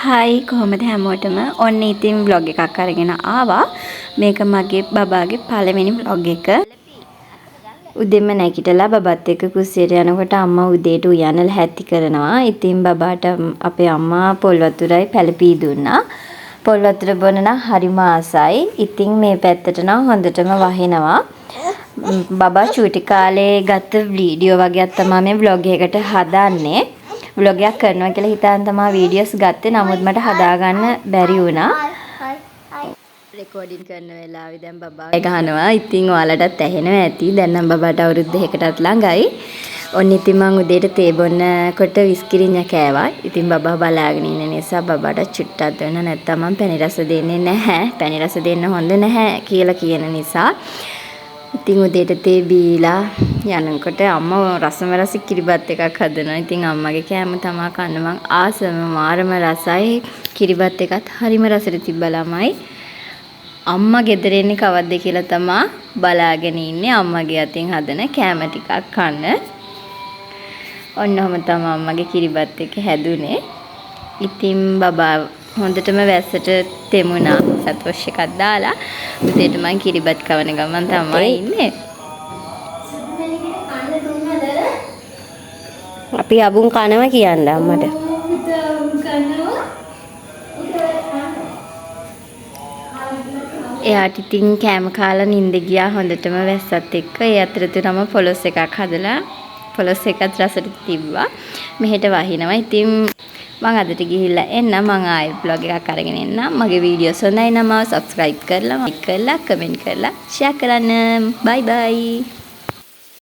Hi, කොහොමද හැමෝටම? ඔන්න ඉතින් ව්ලොග් එකක් අරගෙන ආවා. මේක මගේ බබාගේ පළවෙනි ව්ලොග් එක. උදෙන්ම නැගිටලා බබත් එක්ක කුස්සියට යනකොට අම්මා උදේට උයන්න ලැහැත්ති කරනවා. ඉතින් බබාට අපේ අම්මා පොල් වතුරයි පැළපී දුන්නා. පොල් වතුර බොන නම් හරිම ආසයි. ඉතින් මේ පැත්තට නම් හොඳටම වහිනවා. බබා චූටි කාලේ ගත්ත වීඩියෝ වගයක් තමයි මේ ව්ලොග් එකට හදන්නේ. ව්ලොග් එකක් කරනවා කියලා හිතාන තමයි වීඩියෝස් ගත්තේ. නමුත් මට හදාගන්න බැරි වුණා. රෙකෝඩින් කරන වෙලාවේ දැන් බබා ගහනවා. ඉතින් ඔයාලටත් ඇහෙනවා ඇති. දැන් නම් බබාට අවුරුදු 2කටත් ළඟයි. ඔන්න ඉතින් මං උදේට තේ බොන්නකොට විස්කිරිඤ්ඤ කෑවා. ඉතින් බබා බලාගෙන ඉන්න නිසා බබාට චුට්ටක් දුන්නා. නැත්තම් මං පැණි රස දෙන්නේ නැහැ. පැණි රස දෙන්න හොඳ නැහැ කියලා කියන නිසා. ඉතින් උදේට තේ බීලා යනකොට අම්මා රසම රස කිරිබත් එකක් හදනවා. ඉතින් අම්මගේ කෑම තමා කන්න මං ආසම, මාරම රසයි. කිරිබත් එකත් හරිම රසට තිබ්බා ළමයි. අම්මා ගෙදර එන්නේ කවද්ද කියලා තමා බලාගෙන ඉන්නේ අම්මගේ අතින් හදන කෑම ටිකක් කන්න. ඔන්න ඔහොම තමා අම්මගේ කිරිබත් එක හැදුනේ. ඉතින් බබා හොඳටම වැස්සට තෙමුණා. සතොෂ් එකක් දාලා උදේට මං කිරිබත් කවන ගමන් තමයි ඉන්නේ. අපි අබුන් කනවා කියන්න අම්මට. එයාට ඉතින් කෑම කාලා නින්ද ගියා හොඳටම වැස්සත් එක්ක. ඒ අතරතුරම පොලොස් එකක් හදලා පොලොස් එකත් රසට තිබ්බා. මෙහෙට වහිනවා. ඉතින් මං අදට ගිහිල්ලා එන්න. මං ආයෙ ව්ලොග් එකක් අරගෙන එන්නම්. මගේ වීඩියෝස් හොඳයි නම් මාව සබ්ස්ක්‍රයිබ් කරලා, ලයික් කරලා, කමෙන්ට් කරලා, ෂෙයා කරන්න. බයි බයි.